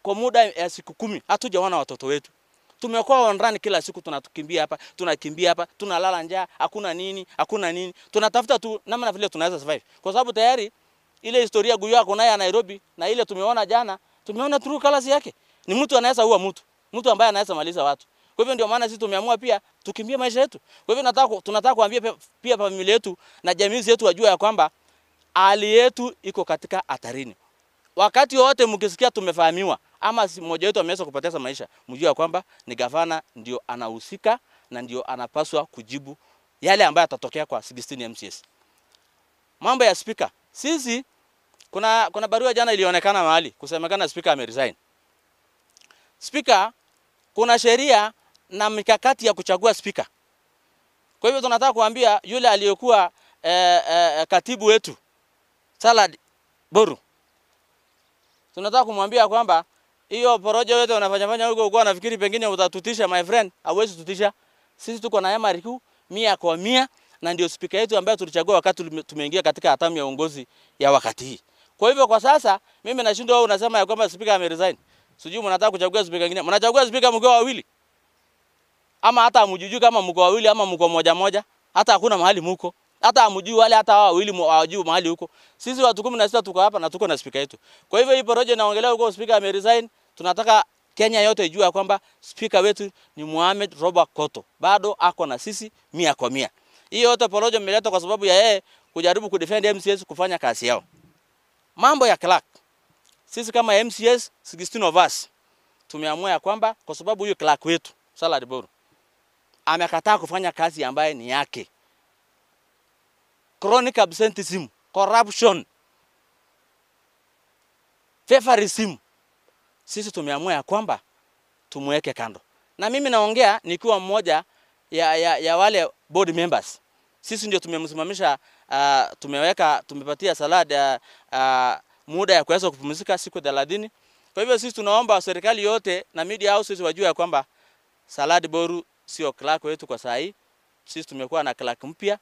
Kwa muda ya siku 10 hatujaona watoto wetu. Tumekuwa on run kila siku, tunakimbia hapa, tunakimbia hapa, tunalala njaa, hakuna nini, hakuna nini. Tunatafuta tu namna vile tunaweza survive. Kwa sababu tayari ile historia Guyo ako naye ya Nairobi na ile tumeona jana, tumeona true colors yake. Ni mtu anaweza ua mtu, mtu ambaye anaweza maliza watu. Kwa hivyo ndio maana sisi tumeamua pia tukimbie maisha yetu. Kwa hivyo tunataka kuambia pia familia yetu na jamii zetu wajue ya kwamba hali yetu iko katika hatarini. Wakati wote mkisikia tumefahamiwa ama mmoja wetu ameweza kupoteza maisha, mjue kwamba ni gavana ndio anahusika na ndio anapaswa kujibu yale ambayo yatatokea kwa 16 MCS. Mambo ya speaker, sisi kuna barua jana ilionekana mahali kusemekana speaker ameresign. Speaker, kuna sheria na mikakati ya kuchagua speaker. Kwa hivyo tunataka kuambia yule aliyekuwa katibu wetu Salad Boru, tunataka kumwambia kwamba hiyo porojo yote unafanya fanya huko uko nafikiri pengine utatutisha, my friend, hauwezi tutisha. Sisi tuko na MRQ 100% na ndio speaker yetu ambaye tulichagua wakati tumeingia katika hatamu ya uongozi ya wakati hii. Kwa hivyo kwa sasa mimi nashindwa, wewe unasema ya kwamba speaker ameresign. Sijui mnataka kuchagua speaker mwingine. Mnachagua speaker mko wawili. Ama hata hamjui kama mko wawili ama mko moja moja, hata hakuna mahali mko. Hata hamjui wale hata hao wawili hawajui mahali huko. Sisi watu 16 tuko hapa na tuko na speaker yetu. Kwa hivyo hii porojo inaongelea huko speaker ameresign, tunataka Kenya yote ijue kwamba speaker wetu ni Mohamed Robert Koto. Bado ako na sisi 100%. Hii yote porojo imeletwa kwa sababu ya yeye kujaribu kudefend MCS kufanya kazi yao. Mambo ya clerk. Sisi kama MCS 16 of us tumeamua ya kwamba kwa sababu huyu clerk wetu Salad Boru amekataa kufanya kazi ambaye ni yake. Chronic absenteeism, corruption, favorism. Sisi tumeamua ya kwamba tumweke kando. Na mimi naongea nikiwa mmoja ya wale board members. Sisi ndio tumemsimamisha, tumepatia Salad muda ya kuweza kupumzika siku 30. Kwa hivyo sisi tunaomba serikali yote na media houses wajue ya kwamba Salad Boru sio clerk wetu kwa saa hii. Sisi tumekuwa na clerk mpya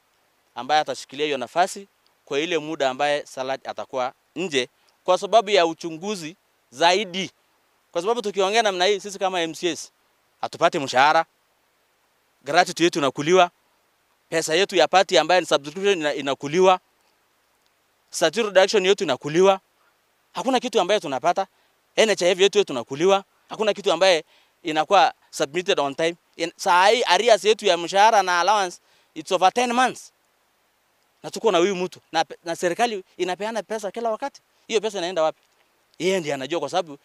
ambaye atashikilia hiyo nafasi kwa ile muda ambaye Salad atakuwa nje kwa sababu ya uchunguzi zaidi. Kwa sababu tukiongea namna hii sisi kama MCS hatupati mshahara, gratuity yetu inakuliwa, pesa yetu ya party ambaye ni subscription inakuliwa, statutory reduction yetu inakuliwa, hakuna kitu ambaye tunapata, NHIF yetu tunakuliwa, hakuna kitu ambaye inakuwa submitted on time. Saa hii arrears yetu ya mshahara na allowance it's over 10 months. Na tuko na huyu mtu na serikali inapeana pesa kila wakati. Hiyo pesa inaenda wapi? Yeye ndiye anajua kwa sababu